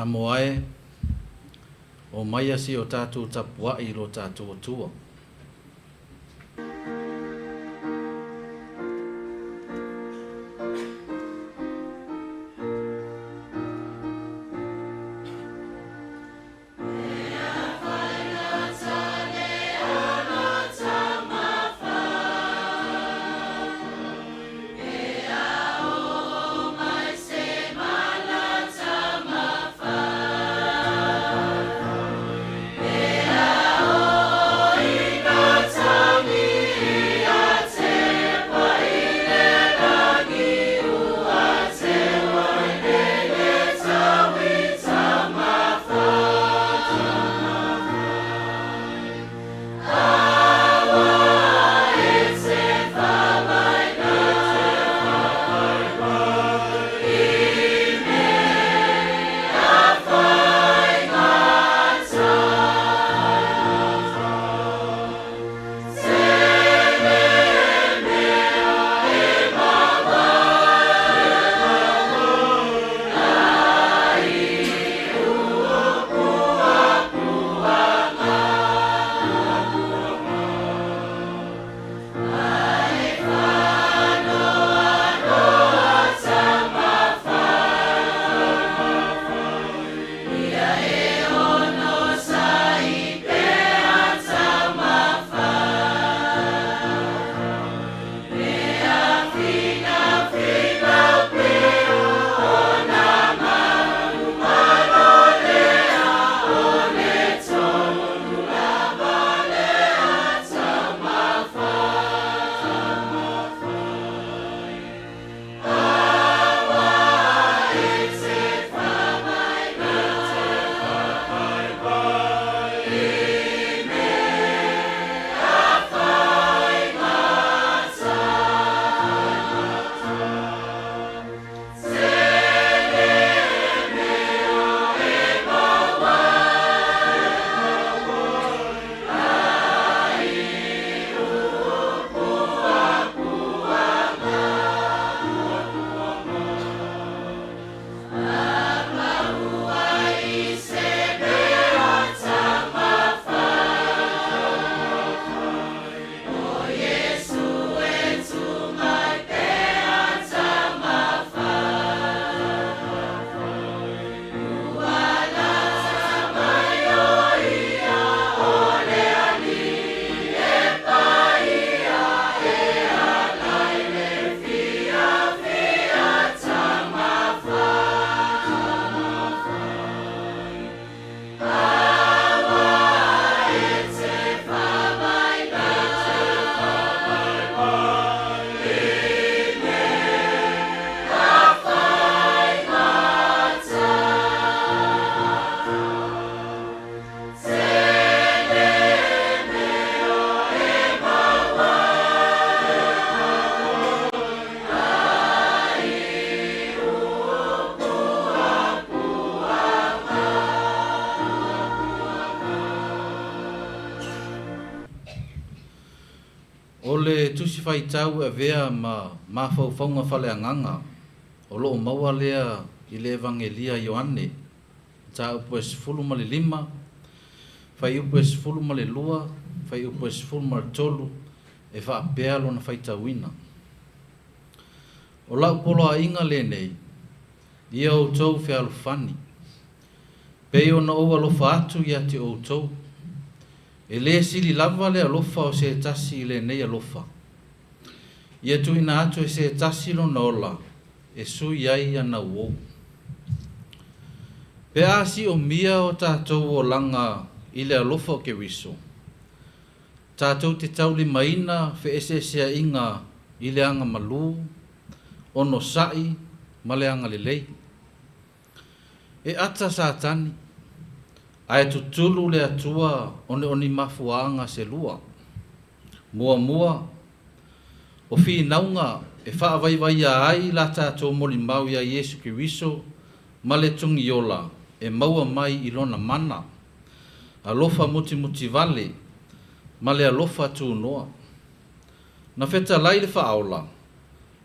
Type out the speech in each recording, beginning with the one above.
Samoa e, omaia si o tatou tapua'i i lo tatou Atua. O le Tusi Faitau e avea ma mafaufauga faaleagaga o lo o maua lea i le Evagelia a Ioane, mataupu e 15, fuaiupu e 12, fuaiupu e 13, e faapea lona faitauina. O lau poloaiga lenei, ia outou fealofani, pei ona ou alofa atu ia te outou. E lē sili lava le alofa o se tasi i lenei alofa. Ia tuuina atu e se tasi lona ola e sui ai ana uō. Pe a siomia o tatou olaga i le alofa o Keriso, tatou te taulimaina feeseeseaiga i le agamalū, onosa'i ma le agalelei. E ata Satani, ae tutulu le Atua ona o ni mafuaaga se lua. Muamua, o finauga e faavaivaia ai la tatou molimau iā Iesu Keriso ma le togiola e maua mai i lona mana, alofa mutimutivale ma le alofa tunoa. Na fetalai le Faaola,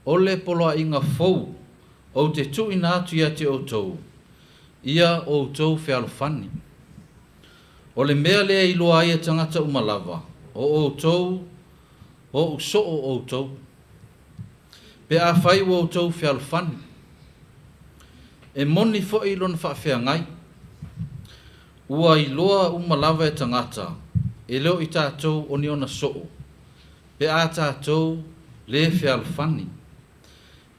O le poloaiga fou ou te tuuina atu ia te outou, Ia outou fealofani. O le mea lea e iloa ai e tagata uma lava, o outou, oʻu soo outou, pe afai ua outou fealofani. E moni foi lona faafeagai, ua iloa uma lava e tagata, e le o i tatou o ni ona soo, pe a tatou lē fealofani.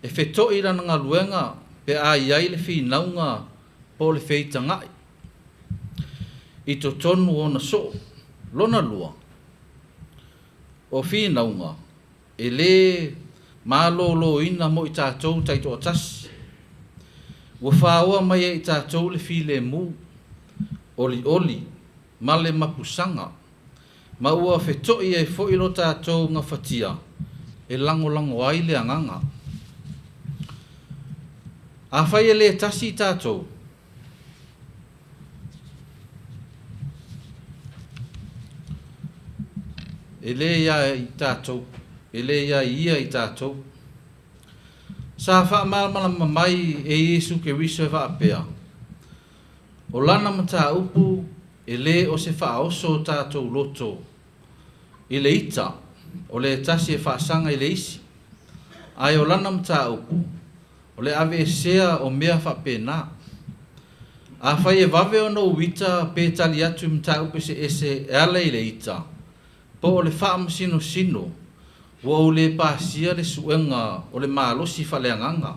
E fetoʻi lana galuega pe a i ai le finauga po o le feitagaʻi i totonu o ona soo. Lona lua, o finauga e lē malōlōina mo i tatou taitoatasi, ua fāoa mai e i tatou le filemu, olioli ma le mapusaga, ma ua fetoʻi ai foi lo tatou gafatia e lagolago ai le agaga. Afai e lē tasi i tatou, e lē iā i tatou, e lē iā ia i tatou. Sa faamalamalama mai e Iesu Keriso e faapea, o lana mataupu e lē o se faaoso o tatou loto i le ita o le tasi e faasaga i le isi, ae o lana mataupu o le aveesea o mea faapena. Afai e vave ona ou ita pe tali atu i mataupu eseese e ala i le ita, po o le faamasinosino, ua ou lē pasia le suega o le malosi faaleagaga.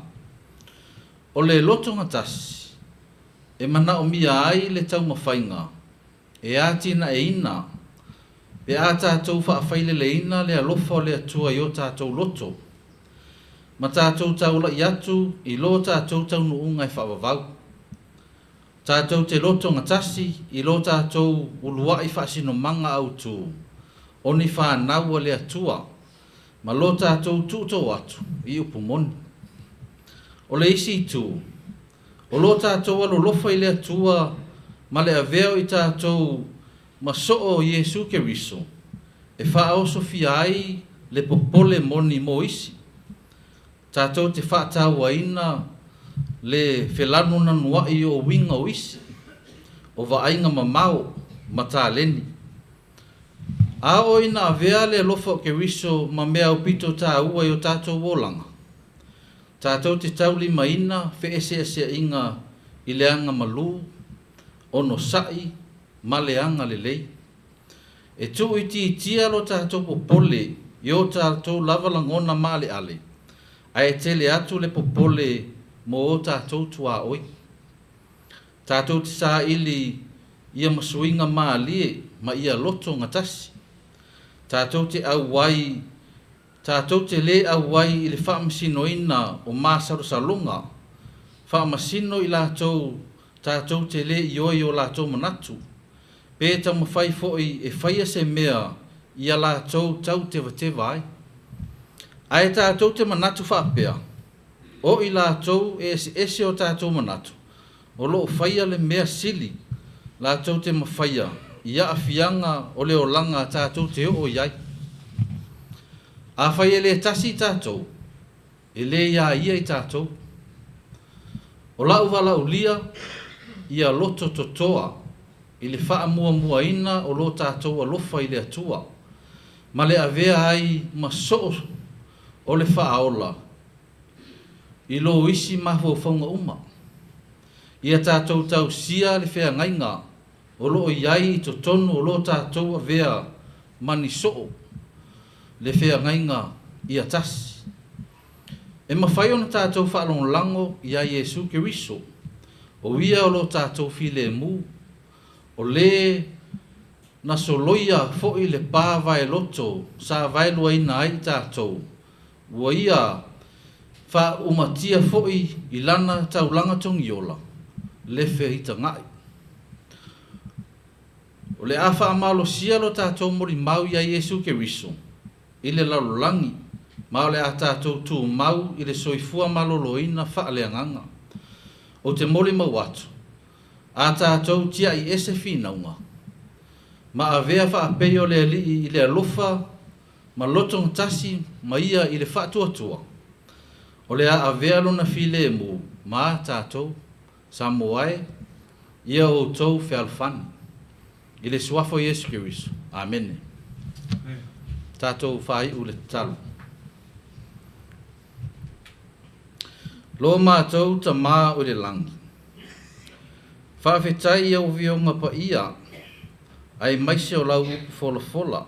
O le lotogatasi e manaomia ai le taumafaiga e atinaeina pe a tatou faafaileleina le alofa o le Atua i o tatou loto, ma tatou taulaʻi atu i lo tatou taunuuga e faavavau. Tatou te lotogatasi i lo tatou uluaʻi faasinomaga autū o ni fanau a le Atua ma lo tatou tuutoo atu i upu moni. O le isi itu, o lo tatou alolofa i le Atua ma le avea o i tatou ma soo o Iesu Keriso e faaosofia ai le popole moni mo isi. Tatou te faatauaina le felanunanuaʻi o uiga o isi, o vaaiga mamao ma taleni. A oo ina avea le alofa o Keriso ma mea aupito tāua i o tatou olaga, tatou te taulimaina feeseeseaiga i le agamalū, onosaʻi ma le agalelei. E tuuitiitia lo tatou popole i o tatou lava lagona maaleale, ae tele atu le popole mo o tatou tuaoi. Tatou te saili ia masuiga mālie ma ia lotogatasi. Tatou te auai, tatou te lē auai i le faamasinoina o masalosaloga, faamasino i latou tatou te lē ioe i o latou manatu, pe taumafai foi e faia se mea ia latou tautevateva ai. Ae tatou te manatu faapea, o i latou e eseese o tatou manatu, o loo faia le mea sili latou te mafaia i aafiaga o le olaga tatou te oo i ai. Afai e lē tasi i tatou, e lē iā ia i tatou. O lau valaaulia, ia loto totoa i le faamuamuaina o lo tatou alofa i le Atua, ma le avea ai ma soo o le Faaola i lo isi mafaufauga uma. Ia tatou tausia le feagaiga o loo i ai i totonu o lo tatou avea ma ni soo, le feagaiga ia tasi. E mafai ona tatou faalagolago iā Iesu Keriso, o ia o lo tatou filemu, o lē na soloia foi le pa vaeloto sa vaeluaina ai i tatou, ua ia faaumatia foi i lana taulaga togiola le feitagaʻi. O le a faamalosia lo tatou molimau iā Iesu Keriso i le lalolagi, ma o le a tatou tumau i le soifua malōlōina faaleagaga. Ou te molimau atu, a tatou tiaʻi ese finauga, ma avea faapei o le Alii i le alofa ma lotogatasi ma ia i le faatuatua, o le a avea lona filemu ma tatou. Samoa e, Ia outou fealofani. I le Suafa o Iesu Keriso. Amene. Tatou faaiu le tatalo. Lo matou Tamā o i le lagi, faafetai i au afioga paia aemaise o lau upu folafola,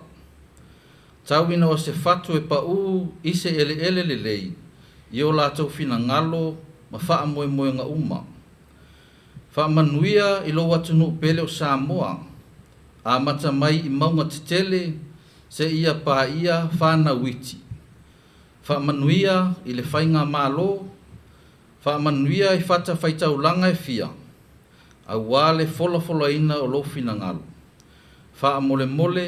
tau ina o se fatu e paū i se eleele lelei i o latou finagalo ma faamoemoega uma. Faamanuia i lou atunuu pele o Samoa, amata mai i mauga tetele seia paia fanau iti. Faamanuia i le faigamalo, faamanuia i fatafaitaulaga e fia, auā le folafolaina o lou finagalo. Faamolemole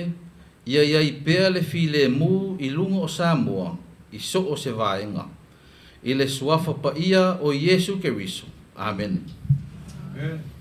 ia i ai pea le filemu i luga o Samoa i so o se vaega. I le suafa paia o Iesu Keriso. Amene. Amen.